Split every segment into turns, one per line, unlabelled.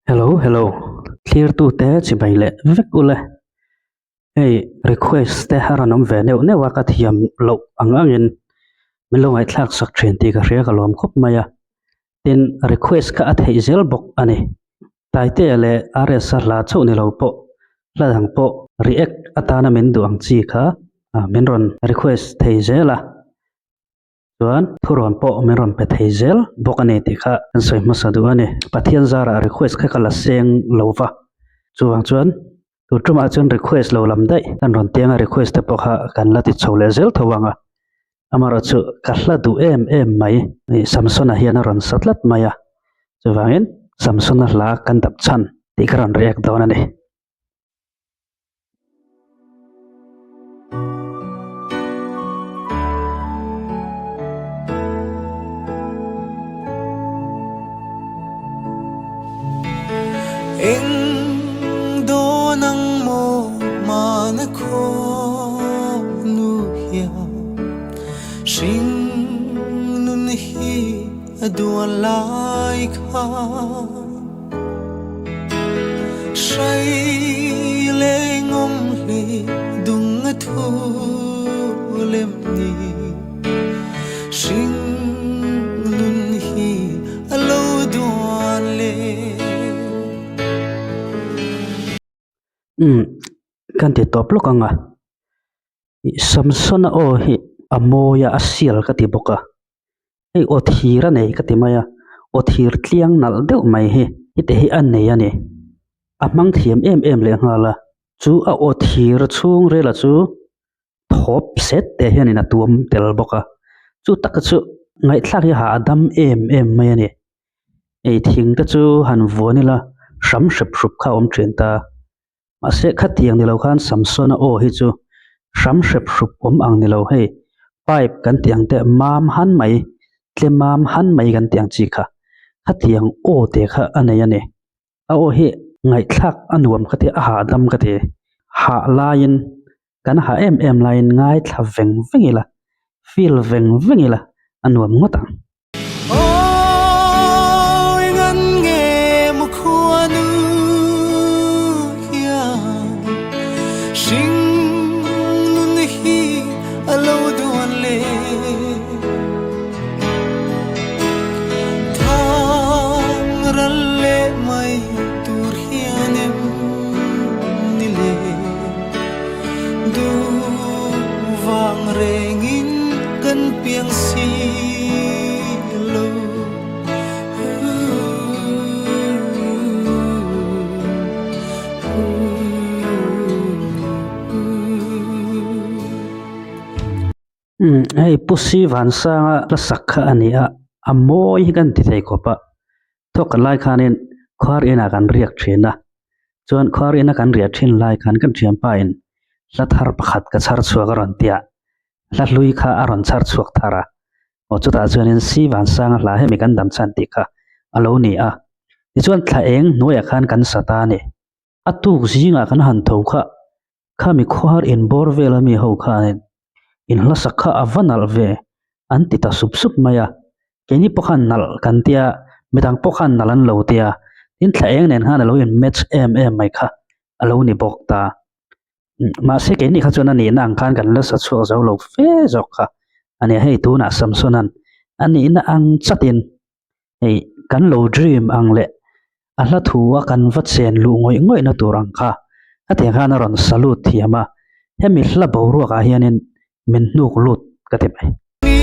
Hello hello thlirtute chibai leh vek ule hei request te a rawn awm ve neuh neuh a ka thiam loh ang angin min lo ngaihthlak sak thin tih ka hria ka lawm khawp mai a tin request kha a theih zel bawk a ni Taitea leh RS-a hla chauh ni lo pawh hla dang pawh react atana min duh ang chi kha min rawn request thei zel a. Chuan thurawn pawh min rawn pe thei zel bawk a ni tih kha kan sawi hmasa duh a ni. Pathian zarah request kha ka la seng lo va, chuvang chuan tur tumah chuan request lo lam daih kan rawn tiang a, request te pawh kha kan la ti chho leh zel tho ang a. Amaherawhchu ka hla duh em em mai Samsona hian a rawn sa tlat mai a, chuvangin Samsona hla kan dap chhan tih ka rawn react dawn a ni.
Eng dawn ang maw mana khawnu hian hring nun hi a duan lai kha. Hrai leng awm hle dung a thu lem ni Hring nun hi a lo duan le.
Umm kan ti tawp lawk ang a, Samsona aw hi a mawi a, a sial ka ti bawk a. Hei aw thir a nei ka ti mai a, aw thir tliang nalh deuh mai hi heti hi a nei a ni. A hmang thiam em em leh nghal a, chu a aw thir chhung rela chu thawp set te hianin a tuam tel bawk a, chu taka chu ngaihthlak hi hah a dam em em mai a ni. Ei thing te chu han vuan ila hram hrep hrup kha a awm thin ta. Mahse khatiang ni lo khan Samsona aw hi chu hram hrep hrup awm ang ni lo hei, pipe kan tih ang te mam han mai, tle mam han mai kan tih ang chi kha, khatiang aw te kha a nei a ni. A aw hi ngaihthlak a nuam ka ti, a hahdam ka ti. Hah laiin, kan hah em em laiin ngaithla veng veng ila, feel veng veng ila a nuam ngawt ang.
Awi ngan nge maw khuanu hian hring nun hi a lo duan le. Thang ral leh mai tur hian em ni le. Duh vang rengin kan piang si lo.
Umm hei Pu Si Vansanga hla sak kha a ni a, a mawi hi kan ti thei khawp a, thawk kan lai khanin khuar inah kan riak thin a, chuan khuar ina kan riah thin lai khan kan thianpa in hla thar pakhat ka chhar chhuak a rawn ti a, hla hlui kha a rawn chhar chhuak thar a, aw chutah chuanin Si Vansanga hla hemi kan dam chhan tih kha a lo ni a, tichuan thla eng hnuaiah khan kan sa ta a ni. A tuk zingah kan han tho kha, khami khawhar inbawr vel ami ho khanin in hlasak kha a va nalh ve an ti ta sup sup mai a, keini pawh khan nalh kan tia, midang pawh khan nalh an lo tia, tin thla eng nen khan a lo in match em em mai kha a lo ni bawk ta. Mahse keini kha chuan a nihna ang khan kan la sa chhuak zo lo fe zawk kha a nia, hei tunah Samson-a'n a nihna ang chatin Hei kan lo dream ang leh a hla thu a kan va chen luh ngawih ngawih na tur ang kha hetiang khan a rawn salute thiam a, hemi hla boruak ah hianin min hnuk lut ka ti mai.
Mi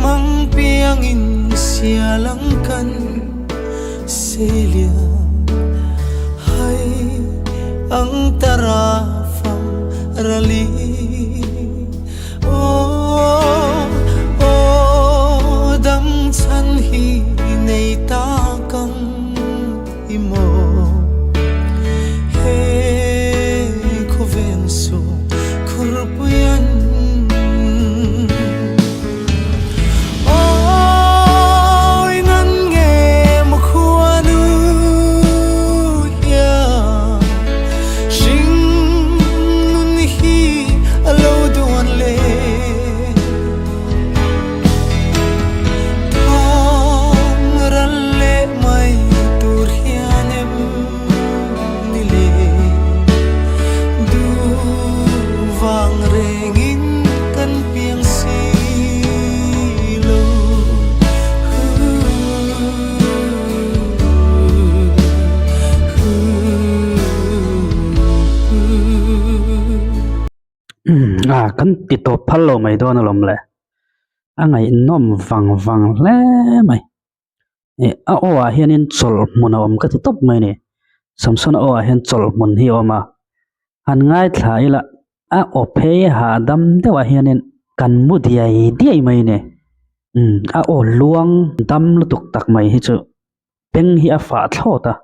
mang piangin sial ang kan seilian hai ang tara fam rali. Aw aw dam chhan hi nei tak ang i maw He khawvel saw khurpui an Aw i ngan nge maw khuanu hian Hring nun hi a lo duan le. Thawng ral le
A kan ti tawp phal lo mai dawn alawm le. A ngaihnawm vang vang hle mai. Ih a aw ah hianin chawlh hmun a awm ka ti tawp mai a ni. Samsona aw ah hian chawlh hmun hi a awm a. Han ngaithla ila a aw phei hahdam deuhah hianin kan mu diai diai mai a ni. Umm a aw luang dam lutuk tak mai hi chu beng hi a fah thlawt a.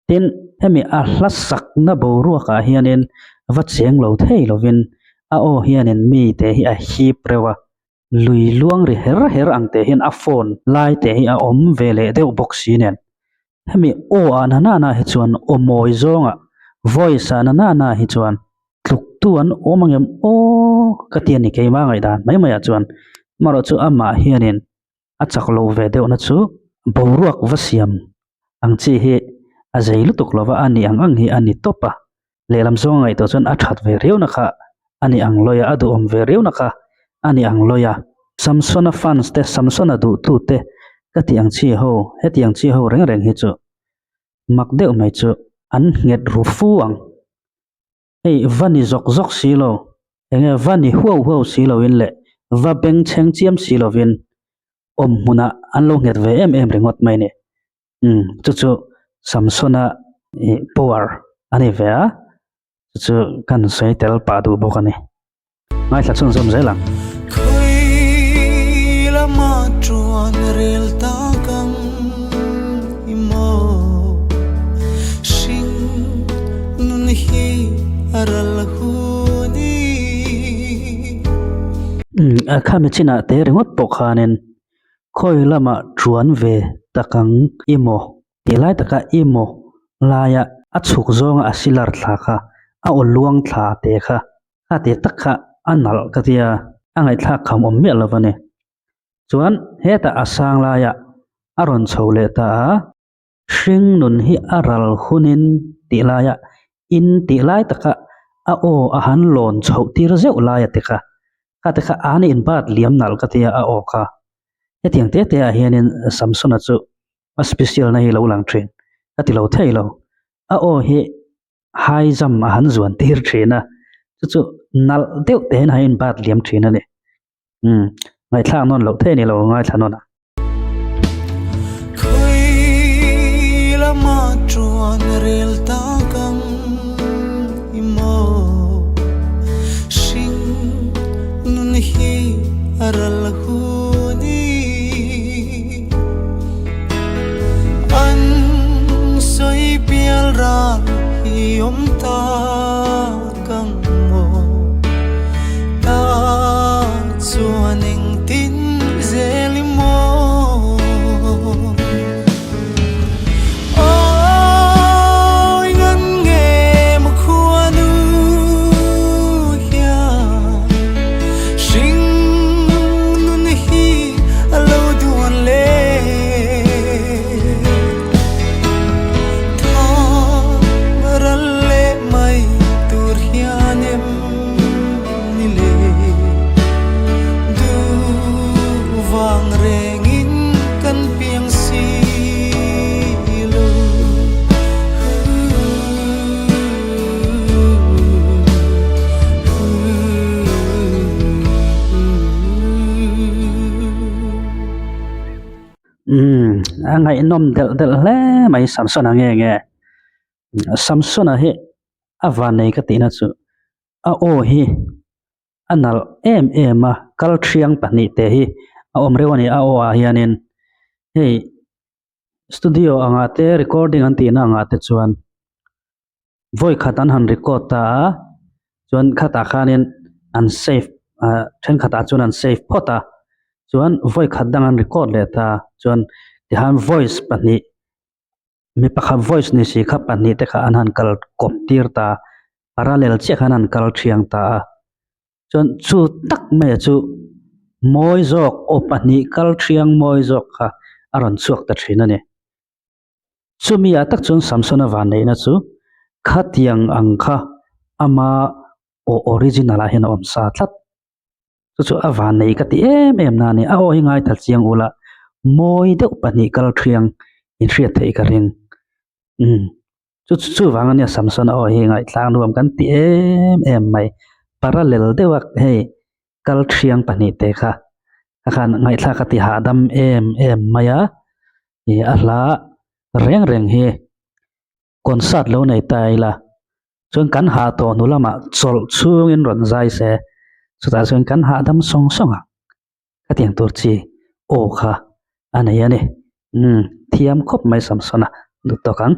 Tin, hemi a hla sakna boruakah hianin va cheng lo thei lovin a aw hianin mite hi a hip reuh a, lui luang ri her her ang teh hian a phone lai teh hi a awm ve leh deuh bawk si nen. Hemi aw ah na nana hi chuan aw mawi zawngah voice ah na nana hi chuan tluktu an awm angem aw ka ti a ni keimah ngaihdan mai maiah chuan amaherawhchu amah hianin a chak lo ve deuhna chu boruak va siam ang chi hi a zei lutuk lova a ni ang ang hi a ni tawp a, lehlam zawnga ngaihtuah chuan a that ve riauna kha a ni ang lawi a, a duhawm ve riauna kha a ni ang lawi a. Samsona fans te, Samsona duhtu te ka tih ang chi ho, hetiang chi ho reng reng hi chu mak deuh mai chu an nghet ru fu ang. Hei va ni zawk zawk si lo, enge va ni huau huau si loin leh va beng chheng chiam si lovin awm hmunah an lo nghet ve em em ringawt mai ni. Umm chu chu Samsona ih power a ni ve a, chu chu kan sawi tel pah duh bawk a ni. Ngaithla chhunzawm zel ang.
Khawi lama chuan rel tak ang i maw? Hring nun hi a ral hun i.
A khami chinah te ringawt pawh khanin khawi lama chuan ve tak ang i maw? Tih lai taka i maw laia a chhuk zawnga a silar thla kha a aw luang thla te kha A ti tak kha a nalh ka tia, a ngaihthlak kham awm miah lo a ni. Chuan hetah a sang laiah a rawn chho leh ta a, hring nun hi a ral hunin tih laiah in tih lai taka a aw a han lawn chhoh tir zeuh lai a ti kha. Kha ti kha an inbat liam nalh ka tia a aw kha. Hetiang te te ah hianin Samsona chu a special na hi lo lang thin ka ti lo thei lo. A aw hi high jump a han zuan tir thin a chu chu nalh deuh te hian a in bat liam thin a ni umm ngaihthlak nawn loh theih a ni lo ngaithla nawn a.
Khawi lama chuan rel tak ang i maw hring nun hi a ral hun i. An sawi pial ral hi awm tak ang maw? Ta chuan engtin zel i maw? Awi ngan nge maw khuanu hian hring nun hi a lo duan le Thang ral leh mai tur hian em ni le Duh vang rengin kan piang si lo.
Umm a ngaihnawm delh delh hle mai Samsona nge nge Samsona hi a vanei ka tihna chu a aw hi a nalh em em a kal thiang pahnih te hi a awm reuh a ni a aw ah hianin hei studio angah te recording an tihna angah te chuan vawi khat an han record ta a chuan khatah khanin an save ah thenkhatah chuan an save phawt a chuan vawi khat dang an record leh ta chuan tihian voice pahnih mi pakhat voice ni si kha pahnih te kha an han kal kawp tir ta parallel chiah khan an kal thiang ta a chuan chu tak mai chu mawi zawk aw pahnih kal thiang mawi zawk kha a rawn chhuak ta thin a ni. Chumi ah tak chuan Samsona vanneihna chu khatiang ang kha ama aw original ah hian a awm sa tlat. Chu chu a vannei ka ti em em na a ni. A aw hi ngaithla chiang ula mawi deuh pahnih kal thiang inhriat theih ka ring. Umm chu chu vang ania Samsona aw hi ngaihthlak nuam kan ti em em mai. parallel deuha hei kal thiang pahnihte kha a khan ngaihthlak a ti hahdam em em mai a, ih a hla reng reng hi concert lo nei ta ila chuan kan hah tawh hnu lamah chawlh chhungin rawn zai se chutah chuan kan hahdam sawng sawng ang ka tiang tur chi aw kha a nei a ni umm thiam khawp mai Samsona duh tawk ang.